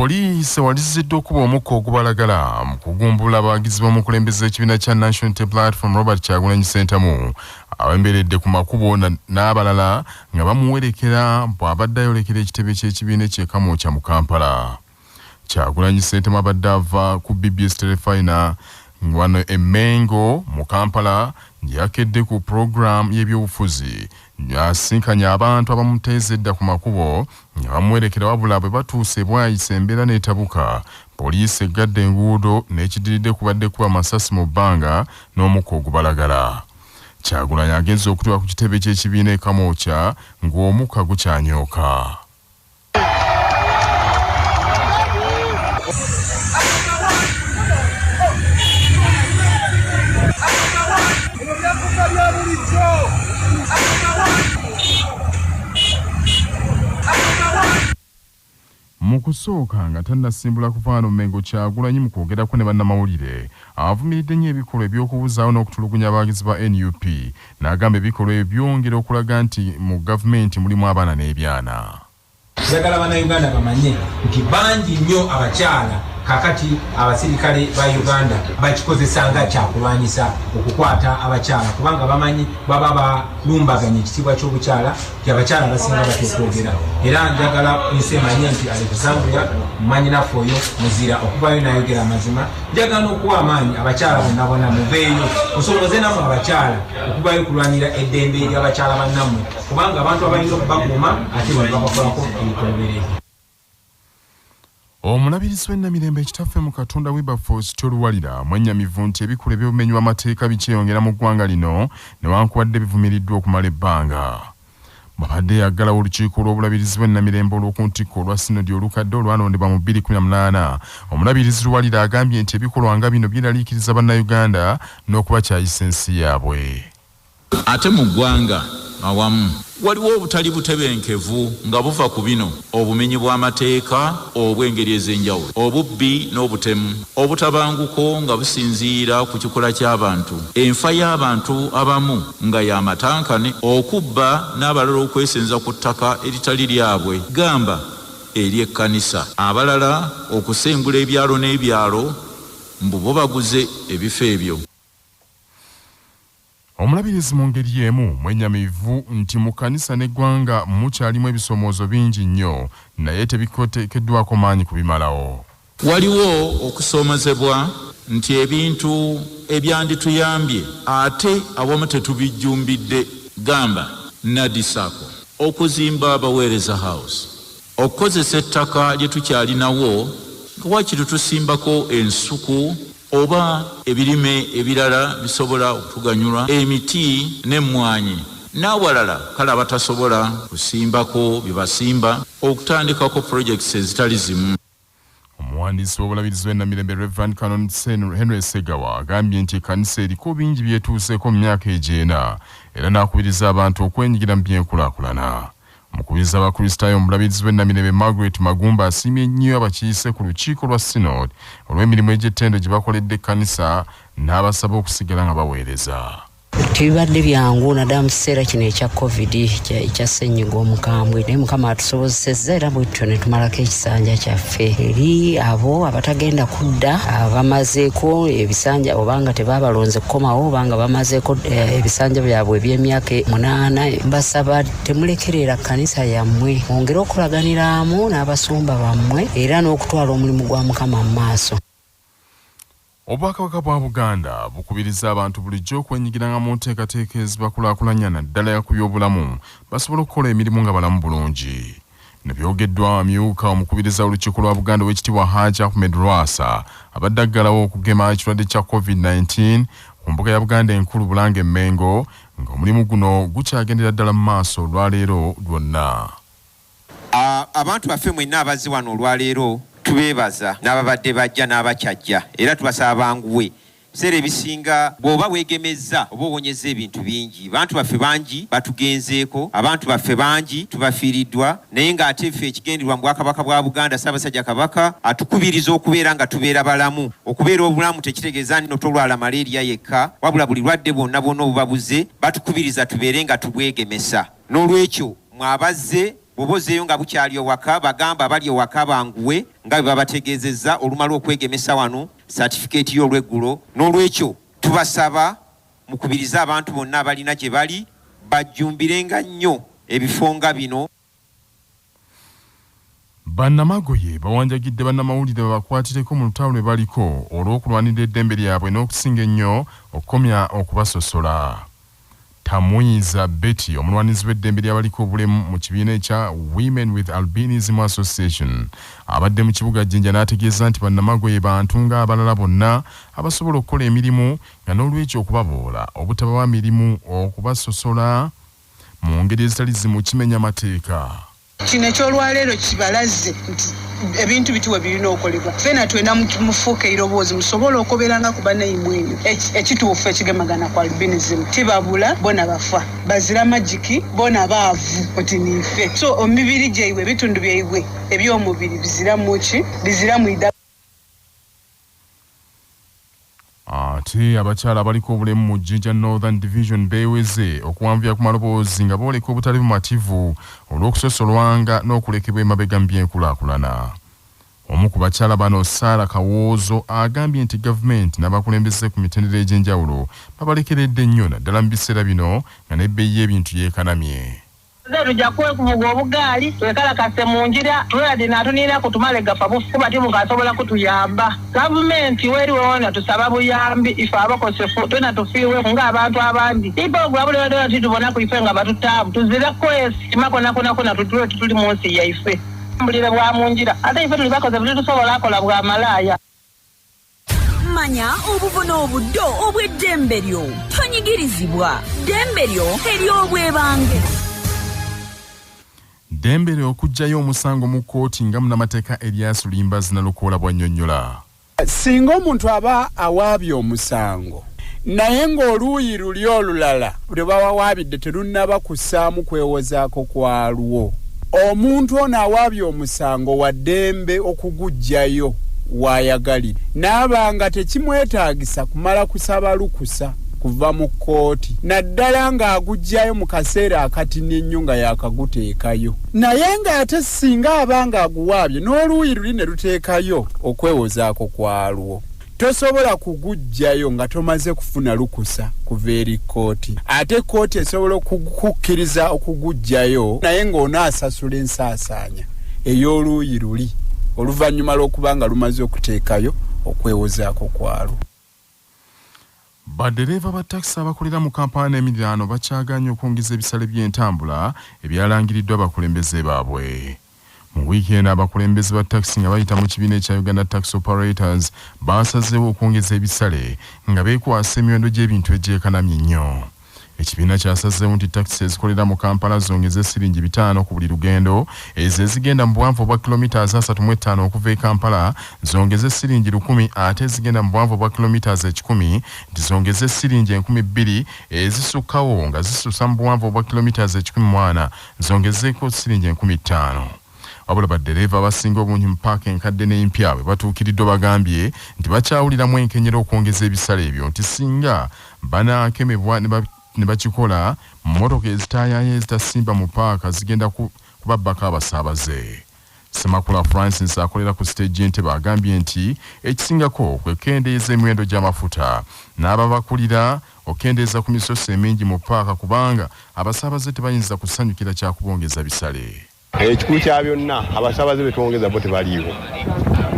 Poliisi ewaliriziddwa okuba omukka ogubalagala mu kugumbulula abawagizi b'omukulembeze w'ekibiina kya National Unity Platform Robert Kyagulanyi Ssentamu awemberedde ku makubo n'abalala nga bamuwerekera bw'abadde ayolekera ekitebe ky'ekibiina eky'e Kamwokya mu Kampala. Kyagulanyi Ssentamu abadde ava ku BBS Terefayina wano e Mengo mu Kampala gye yakedde ku pulogulaamu y'ebyobufuzi Asisinkanye abantu abamuteeze edda ku makubo nga bamuwerekera wabula bwe batuuse e Bwaise embeera n'etabuka. Poliisi eggadde enguudo n'ekiddiridde kubadde kuba masasi mu bbanga n'omukka ogubalagala. Kyagulanyi agenze okutuuka ku kitebe ky'ekibiina e Kamwokya ng'omukka gukyanyooka. Mu kusooka nga tannasimbula kuva wano Mmengo, Kyagulanyi mu kwogerako ne bannamawulire avumiridde nnyo ebikolwa eby'okubuzaawo n'okutulugunya abawagizi ba nup n'agamba ebikolwa ebyo byongera okulaga nti mu gavumenti mulimu abaana n'ebyana. Njagala Bannayuganda bamanye nti bangi nnyo abakyala kakati abasirikale ba Uganda bakikozesa nga kyakulwanyisa okukwata abakyala kubanga bamanyi baba balumbaganye ekitiibwa ky'obukyala nti abakyala abasinga batya okwogera era njagala ensi emanye nti Alexandria mwanyinaffe oyo muzira okuvayo nayogera amazima. Njagala n'okuwa amaanyi abakyala bonna bonna muveeyo musomoze namwe abakyala okuvayo okulwanira eddembe ly'abakyala bannammwe kubanga abantu abalina okubakuuma ate bwe babakolako ebikolobero ebyo. Omulabirizi w'e Namirembe Kitaffe mu Katonda Wilberforce Toluwalira mwennyamivu nti ebikolwa eby'obumenyi bw'amateeka bikyeyongera mu ggwanga lino newankubadde bivumiriddwa okumala ebbanga. Bw'abadde yaggalawo olukiiko lw'Obulabirizi bw'e Namirembe olw'oku ntikko olwa Synod olukadde olwalondebwa mu 2018, Omulabirizi Luwalira agambye nti ebikolwa nga bino byeraliikiriza Bannayuganda n'okubakyayisa ensi yaabwe. Ate mu ggwanga awamu waliwo obutali butebenkevu nga buva ku bino, obumenyi bw'amateeka obw'engeri ez'enjawulo, obubbi n'obutemu, obutabanguko nga businziira ku kikula ky'abantu, enfa y'abantu abamu nga ya matankane, okubba n'abalala okwesenza ku ttaka eritali lyabwe gamba ery'ekkanisa, abalala okusengula ebyalo n'ebyalo mbu bo baguze ebifo ebyo. Omulabirizi mu ngeri y'emu mwennyamivu nti mu kkanisa n'eggwanga mukyalimu ebisomoozo bingi nnyo naye tebikoteekeddwako maanyi kubimalawo. Waliwo okusoomozebwa nti ebintu ebyandituyambye ate awamu tetubijjumbidde gamba Nadi Sacco, okuzimba Abaweereza House, okukozesa ettaka lye tukyalinawo nga waakiri tusimbako ensuku oba ebirime ebirala bisobola okutuganyulwa, emiti n'emmwanyi n'awalala kale abatasobola kusimbako bye basimba, okutandikako projects ezitali zimu. Omuwandiisi w'Obulabirizi bw'e Namirembe Rev. Canon Henry Ssegawa agambye nti ekkanisa eriko bingi by'etuuseeko mu myaka egyo ena era n'akubiriza abantu okwenyigira mu by'enkulaakulana. Omukubiriza w'Abakristaayo mu Bulabirizi bw'e Namirembe Margaret Magumba asiimye nnyo abakiise ku lukiiko lwa Synod olw'emirimu egy'ettendo gye bakoledde ekkanisa n'abasaba okusigala nga baweereza. Tebibadde byangu naddala mu kiseera kino ekya Covid, ekya ssennyiga omukambwe, naye Mukama atusobozesezza era bwetutyo ne tumalako ekisanja kyaffe. Eri abo abatagenda kudda, abamazeeko ebisanja oba nga tebaabalonze kukomawo oba nga bamazeeko ebisanja byabwe eby'emyaka 8, mbasaba temulekerera kkanisa yammwe, mwongere okukolaganiraamu n'abasumba bammwe era n'okutwala omulimu gwa Mukama mu maaso. Obwakabaka bwa Buganda bukubiriza abantu bulijjo okwenyigiranga mu nteekateeka ezibakulaakulanya naddala ku byobulamu basobole okukola emirimu nga balamu bulungi. Bino byogeddwa amyuka omukubiriza w'olukiiko lwa Buganda Oweekitiibwa Hajj Ahmed Lwasa abadde aggalawo okugema ekirwadde kya Covid 19 ku mbuga ya Buganda enkulu Bulange Mmengo ng'omulimu guno gukyagendera ddala mu maaso olwaleero lwonna. Abantu baffe mwenna abazze wano olwaleero tubeebaza n'ababadde bajja n'abakyajja era tubasaba banguwe. Ebiseera ebisinga bw'oba weegemezza oba owonyezza ebintu bingi. Bantu baffe bangi batugenzeeko, abantu baffe bangi tubafiiriddwa naye ng'ate ffe ekigendererwa mu Bwakabaka bwa Buganda Ssaabasajja Kabaka atukubiriza okubeera nga tubeera balamu. Okubeera obulamu tekitegeeza nti tolwala malaria yekka wabula buli lwadde bwonna bwonna obuba buzze batukubiriza tubeere nga tubwegemesa. Noolwekyo mwe abazze. Bw'oba ozzeeyo nga bukyali owaka, bagamba abali ewaka banguwe nga bwe babategeezezza olumala okwegemesa wano satifikeeti y'olweggulo. N'olwekyo tubasaba mukubirize abantu bonna abalina gye bali bajjumbirenga nnyo ebifo nga bino. Bannamagoye bawanjagidde bannamawulire babakwatireko mu lutalo lwe baliko olw'okulwanirira eddembe lyabwe n'okusinga ennyo okukomya okubasosola. Tamwiza Betty omulwanizi w'eddembe ly'abaliko obulemu mu kibiina ekya Women with Albinism Association abadde mu kibuga Jinja n'ategeeza nti bannamagoye bantu ng'abalala bonna abasobola okukola emirimu nga n'olwekyo okubaboola obutabawa mirimu okubasosola mu ngeri ezitali zimu kimenya mateeka. Kino eky'olwaleero kibalaze nti ebintu biti we birina okolebwa. Ffena twena mufuuke eiroboozi musobole okoberanga ku bannaimwe eyo ekituufu ekigemagana ku albinism. Tibabula, bona bafa. Bazira magiki, bona baavu oti niife. So emibiri gyaibwe, ebitundu byaibwe eby'omubiri biziramu ki? Biziramu idagala. Ate abakyala abaliko obulemu mu Jinja Northern Division beeweze okuwanvuya ku maloboozi nga booleka obutali bumativu olw'okusosolwanga n'okulekebwa emabega mu by'enkulaakulana. Omu ku bakyala bano, Sarah Kawoozo, agambye nti gavumenti n'abakulembeze ku mitendera egy'enjawulo babalekeredde nnyo naddala mu biseera bino nga n'ebbeeyi y'ebintu yeekanamye. Nze tujja kwekuvuga obugaali twekalakase mu ngira tuladi natuninaku tumale gafa bufi kuba tibukasobola kutuyamba. Gavumenti weri wona tusaba buyambi ife abakosefu twena tufiirwe ng'abantu abandi. Ife ogula buli wena titubonaku ife nga batutaabu tuzira kwesima kona kona kona tutule tutuli mu nsi yaife. Mbulire bwa mu ngira ate ife tuli bakosefu titusobola akola bwa malaaya. Manya obuvuna obuddo obw'eddembe lyo. Tonyigirizibwa. Ddembe lyo ery'obwebange. Ddembe lyo okuggyayo omusango mu kkooti nga munnamateeka Erias Luyimbazi Nalukoola bw'annyonnyola. Singa omuntu aba awaabye omusango naye ng'oluuyi luli olulala lwe bawawaabidde terunnaba kussaamu kwewozaako kwalwo, omuntu ono awaabye omusango wa ddembe okuguggyayo w'ayagalira n'aba nga tekimwetaagisa kumala kusaba lukusa kuva mu kkooti, naddala ng'aguggyayo mu kaseera akatini ennyo nga yaakaguteekayo. Naye ng'ate singa aba ng'aguwaabye n'oluuyi luli ne luteekayo okwewozaako kwalwo, tosobola kuguggyayo nga tomaze kufuna lukusa kuva eri kkooti. Ate kkooti esobola okukukkiriza okuguggyayo naye ng'onaasasula ensaasaanya ey'oluuyi luli oluvannyuma lw'okuba nga lumaze okuteekayo okwewozaako kwalwo. Baddereeva ba takisi abakolera mu Kampala n'emiriraano bakyagaanye okwongeza ebisale by'entambula ebyalangiriddwa abakulembeze baabwe. Mu wiiki eno abakulembeze ba takisi nga bayita mu kibiina ekya Uganda Taxi Operators baasazeewo okwongeza ebisale nga beekwasa emiwendo gy'ebintu egyekanamye ennyo. Ekibiina kyasazeewo nti takisi ezikolera mu Kampala zongeze siringi 5 ku buli lugendo, ezo ezigenda mu buwanvu obwa kilometres 35 okuva e Kampala zongeze siringi 1000 ate ezigenda mu buwanvu obwa kilometres 100 nti zongeze siringi 2000, ezisukkawo nga zisussa mu buwanvu obwa kilometres 140 zongezeeko siringi 5000. Wabula baddereeva abasinga obungi mu paaka enkadde n'empya bwe batuukiriddwa bagambye nti bakyawuliramu enkenyera okwongeza ebisale ebyo nti singa banaakemebwa ne bakikola, mmotoka ezitaayaaya ezitasimba mu paaka zigenda kubabbako abasaabaze. Ssemakula Francis akolera ku siteegi y'Entebbe agambye nti ekisingako kwe kukendeeza emiwendo gy'amafuta n'ababakulira okukendeeza ku misoso emingi mu paaka kubanga abasaabaze tebayinza kusanyukira kya kubongeza bisale. Ekikulu kya byonna abasaabaze be twongeza bo tebaliiwo,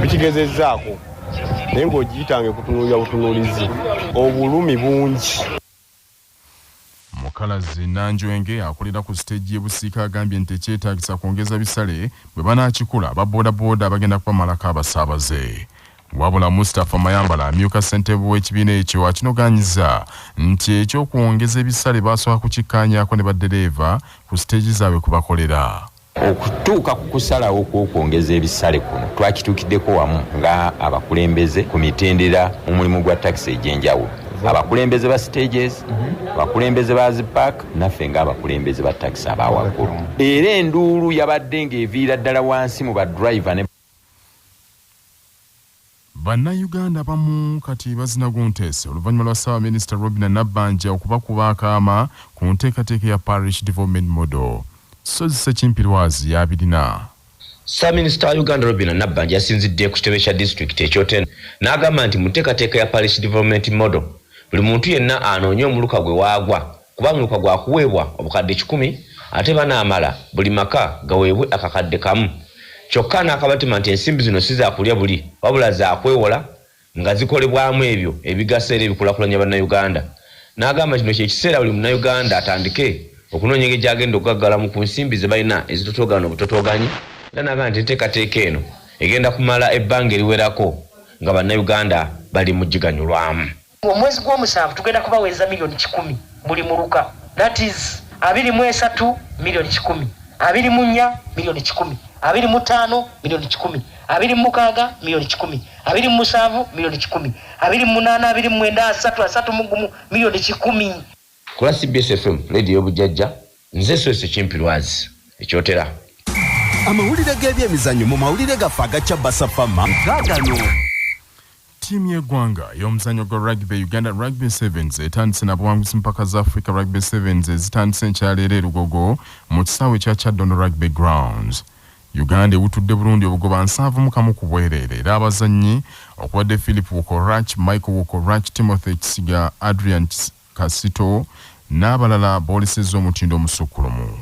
tukigezezzaako naye ng'ogiyitanga ekutunuulira butunuulizi, obulumi bungi. Mukalazi Nanjwenge akolera ku siteegi y'e Busiika agambye nti tekyetaagisa kwongeza bisale bwe banaakikola aba boodabooda bagenda kubamalako abasaabaze. Wabula Mustapha Mayambala amyuka ssentebe w'ekibiina ekyo akinogaanyiza nti eky'okwongeza ebisale baasooka kukikkaanyaako ne baddereeva ku siteegi zaabwe kwe bakolera. Okutuuka ku kusalawo kw'okwongeza ebisale kuno twakituukiddeko wamu nga abakulembeze ku mitendera mu mulimu gwa takisi egy'enjawulo, abakulembeze ba stages, abakulembeze ba zi park naffe ng'abakulembeze ba takisi aba waggulu. Era enduulu yabadde ng'eviira ddala wansi mu ba driver ne. Bannayuganda abamu kati bazina gunteese oluvannyuma lwa Ssaabaminisita Robinah Nabbanja okubakuba akaama ku nteekateeka ya Parish Development Model. Ssozi Ssekimpi Lwazi y'abirina. Ssaabaminisita wa Uganda Robinah Nabbanja yasinzidde ku kitebe kya disitulikiti e Kyotera n'agamba nti mu nteekateeka ya Parish Development Model buli muntu yenna anoonye omuluka gwe waagwa kuba omuluka gwakuweebwa obukadde kikumi ate banaamala buli maka gaweebwe akakadde kamu kyokka n'akabatema nti ensimbi zino si zaakulya buli wabula zaakwewola nga zikolebwamu ebyo ebigasa era ebikulakulanya Bannayuganda n'agamba kino kye kiseera buli Munnayuganda atandike okunoonya engeri gy'agenda okugaggalamu ku nsimbi ze balina ezitotoogana obutotooganyi era n'agamba nti enteekateeka eno egenda kumala ebbanga eriwerako nga Bannayuganda bali mu giganyulwamu. Omwezi gw'omusanvu tugenda kubaweereza 100,000,000 buli muluka, that is 23 100,000,000, 24 100,000,000, 25 100,000,000, 26 100,000,000, 27 100,000,000, 28, 29, 30, 31 100,000,000. Ku lwa cbs FM leediyo y'obujjajja, nze Sozi Ssekimpi Lwazi e Kyotera. Amawulire g'ebyemizannyo mu mawulire gaffe aga Kyabasa Fama gaagano. Ttiimu y'eggwanga ey'omuzannyo gwa rugby Uganda Rugby Sevens etandise na buwanguzi mpaka za Africa Rugby Sevens ezitandise enkyaleero e Lugogo mu kisaawe ekya Kyaddondo Rugby Grounds. Uganda ewutudde Burundi obugoba 71 ku bwereere era abazannyi okubadde Philip Wokorach, Michael Wokorach, Timothy Kisiga, Adrian Kasito n'abalala boolesezza omutindo omusukkulumu.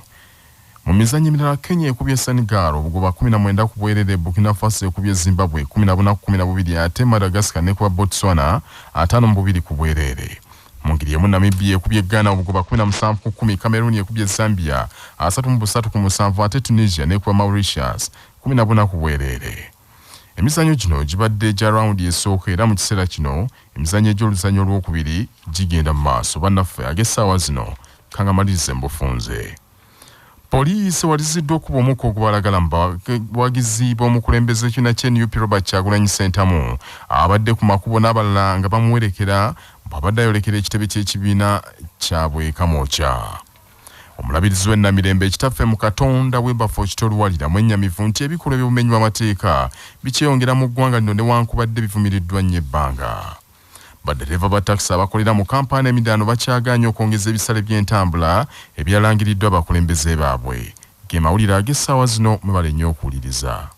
Mu mizannyo emirala Kenya ekubye Senegal obugoba 19 ku bwereere, Burkina Faso ekubye Zimbabwe 14 ku 12 ate Madagascar n'ekuba Botswana 52 ku bwereere. Mu ngeri emu Namibia ekubye Ghana obugoba 17 ku 10, Cameroon ekubye Zambia 33 ku 7 ate Tunisia n'ekuba Mauritius 14 ku bwereere. Emizannyo gino gibadde gya rawundi esooka era mu kiseera kino emizannyo egy'oluzannya olwokubiri gigenda mu maaso. Bannaffe ag'essaawa zino kangamalirize mu bufunze. Poliisi ewaliriziddwa okukuba omukka ogubalagala mu bawagizi b'omukulembeze w'ekibiina kya nup Robert Kyagulanyi Ssentamu abadde ku makubo n'abalala nga bamuwerekera bw'abadde ayolekera ekitebe ky'ekibiina kyabwe e Kamwokya. Omulabirizi w'e Namirembe Kitaffe mu Katonda Wilberforce Kitoluwalira mwennyamivu nti ebikolwa eby'obumenyi bw'amateeka bikyeyongera mu ggwanga lino newankubadde bivumiriddwa nnyo ebbanga. Baddereeva ba takisi abakolera mu kampani emiriraano bakyagaanye okwongeza ebisale by'entambula ebyalangiriddwa abakulembeze baabwe. Ge mawulire ag'essaawa zino, mwebale nnyo okuwuliriza.